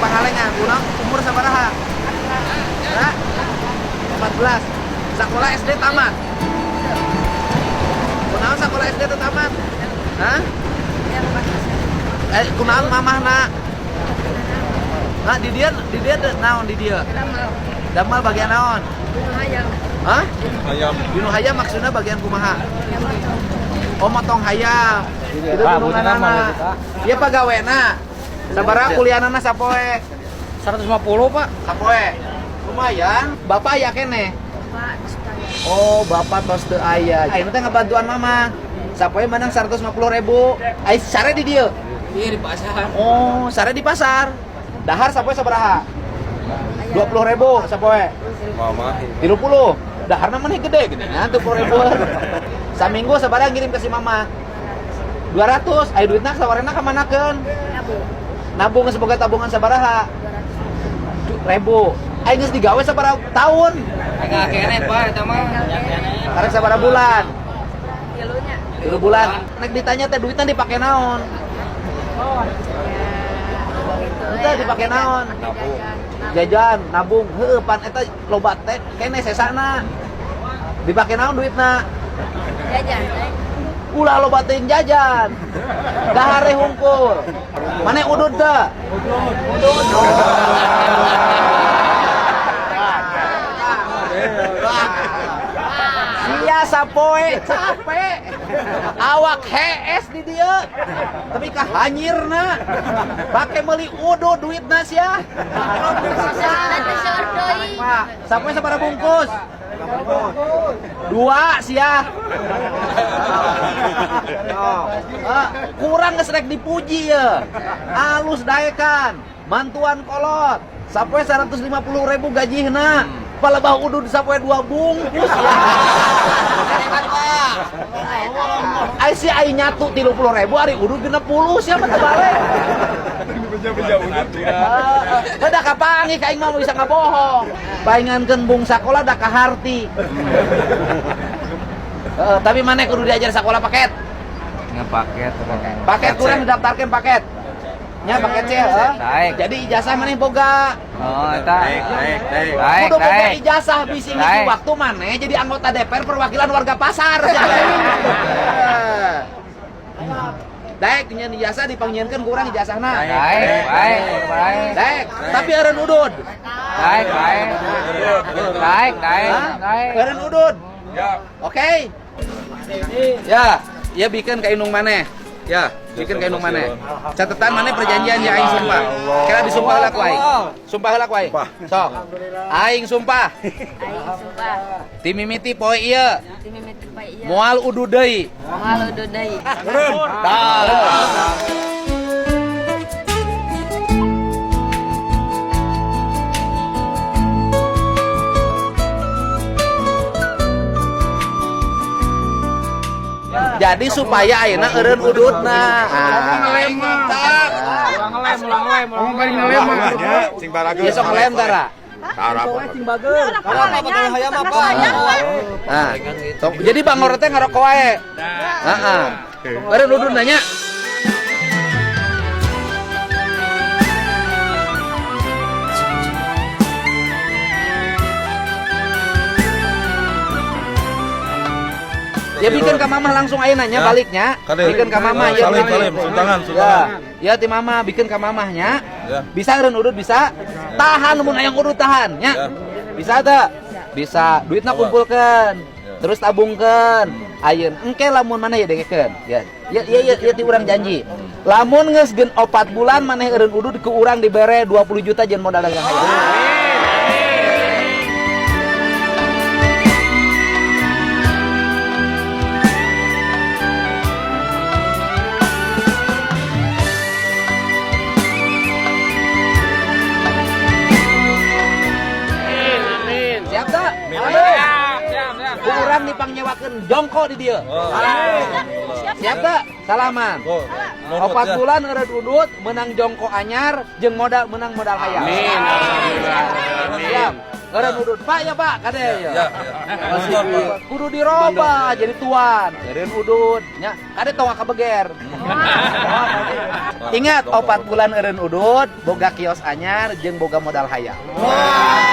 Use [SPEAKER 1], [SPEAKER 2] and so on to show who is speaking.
[SPEAKER 1] Pangalengan, urang umur sabaraha? Hah? 14. Sekolah SD tamat. Kunaon sekolah SD teu tamat? Hah? Eh, kunaon mamahna? Nah, di dia naon di dia? Damal bagian naon? Hah?
[SPEAKER 2] Ayam.
[SPEAKER 1] Dinu hayam maksudnya bagian kumaha? Oh, motong hayam. Itu
[SPEAKER 3] Pak,
[SPEAKER 1] dununganana. Ieu pagawena. Sabaraha kuliahanana sapoe?
[SPEAKER 3] 150, Pak.
[SPEAKER 1] Sapoe. Lumayan. Bapak aya keneh. Oh, bapak tos teu aya. Ayeuna teh ngabantuan mama. Sapoe menang 150 ribu. Ai sare di dieu.
[SPEAKER 3] Iya, di pasar.
[SPEAKER 1] Oh, sare di pasar. Dahar sapoe sabaraha? 20 ribu sapoe.
[SPEAKER 2] Mama.
[SPEAKER 1] 30. Daharna mah gede gede nya 20 ribu. Saminggu sabaraha ngirim ke si mama? 200. Ai duitna sawarena ka manakeun? Nabung semoga tabungan sabaraha? Ribu. Ai geus digawe sabaraha tahun?
[SPEAKER 3] Agak keneh, Pak, eta mah.
[SPEAKER 1] Karek sabaraha bulan? 3 bulan. Nek ditanya teh duitnya dipake naon? Duitnya dipake naon? Jajan, nabung. Heueuh, pan eta loba teh keneh sesana. Dipake naon duitna?
[SPEAKER 4] Jajan.
[SPEAKER 1] Ulah loba teuing jajan. Dahare hungkul. Maneh udud teu? Udud. Sia sapoe capek. Awak hees di dieu. Tapi kahanyirna. Pake meuli udud duitna sia. Sapoe sabaraha bungkus? Dua sia. Oh. Kurang geus rek dipuji ya. Alus daekan, mantuan kolot. Sapoe 150 ribu gajihna. Palebah udud sapoe 2 bungkus ya. Ai si ai nyatu 30 ribu ari udud 60 sia mah teu balik.
[SPEAKER 2] Beja-beja udut.
[SPEAKER 1] Heeh, da kapanggih ka aing mah bisa ngabohong. Paingankeun bung sakola da kaharti. Heeh, tapi maneh kudu diajar sakola paket.
[SPEAKER 3] Nggak paket.
[SPEAKER 1] Paket kurang didaftarkeun paket. Nya paket C heuh.
[SPEAKER 3] Daek.
[SPEAKER 1] Jadi ijazah maneh boga.
[SPEAKER 3] Oh, eta.
[SPEAKER 2] Daek, daek, daek.
[SPEAKER 3] Daek,
[SPEAKER 1] Kudu boga
[SPEAKER 3] daek.
[SPEAKER 1] ijazah bisi ngisi
[SPEAKER 3] Daek.
[SPEAKER 1] waktu maneh jadi anggota DPR perwakilan warga pasar. Daek nyeun ijazah dipanggieunkeun ku urang ijazahna.
[SPEAKER 3] Daek, baik, baik.
[SPEAKER 1] Daek, tapi eureun udud.
[SPEAKER 3] Daek, baik. Daek, daek, daek.
[SPEAKER 1] Eureun udud.
[SPEAKER 2] Ya.
[SPEAKER 1] Oke. Ya, ya bikin ka indung maneh. Ya, bikin ka indung maneh. Catatan maneh perjanjian ya aing sumpah. Kira disumpah heula ku aing. Sumpah heula ku aing. Sok. Aing sumpah.
[SPEAKER 4] Aing sumpah.
[SPEAKER 1] Ti mimiti poe ieu
[SPEAKER 4] Ti mimiti poe ieu.
[SPEAKER 1] moal udud deui.
[SPEAKER 4] Moal udud deui.
[SPEAKER 1] Tah. Jadi supaya ayeuna eureun ududna.
[SPEAKER 2] Ngelem mah.
[SPEAKER 5] Ngomong bari ngelem mah.
[SPEAKER 2] Sing barageun.
[SPEAKER 1] Ieu sok ngelem tara.
[SPEAKER 2] Tara.
[SPEAKER 1] Nah, jadi bangor teh ngarokok wae. Heeh. Eureun udud nanya. Ya bikin ke mama langsung aja nanya
[SPEAKER 2] Ya.
[SPEAKER 1] baliknya.
[SPEAKER 2] Kade.
[SPEAKER 1] Bikin ke mama ya.
[SPEAKER 2] Salim, salim, sun tangan, sun tangan.
[SPEAKER 1] Ya, ya ti mama bikin ke mamahnya.
[SPEAKER 2] Ya.
[SPEAKER 1] Bisa eureun udud bisa. Tahan mun aya udud tahan nya.
[SPEAKER 2] Ya.
[SPEAKER 1] Bisa teu? Bisa. Duitna kumpulkeun.
[SPEAKER 2] Ya.
[SPEAKER 1] Terus tabungkeun. Ayeun engke lamun mana ya dengekeun. Ya. Ya ya ya, ya ti urang janji. Lamun geus gen 4 bulan maneh eureun udud ku urang dibere 20 juta jeung modal dagang hayam. Siap tak? Ku urang dipangnyewakeun jongko di dieu. Siap tak? Salaman.
[SPEAKER 2] Oh, nurut
[SPEAKER 1] 4
[SPEAKER 2] ya.
[SPEAKER 1] bulan eureun udud menang jongko anyar jeung modal menang modal hayam.
[SPEAKER 5] Amin.
[SPEAKER 1] Siap. Eureun udud. Pak ya Pak, kade ya.
[SPEAKER 2] Ya, ya.
[SPEAKER 1] Masih kudu dirobah jadi tuan. Eureun udud nya, kade tong kabeger. Ingat 4 bulan eureun udud, boga kios anyar jeung boga modal hayam. Wah.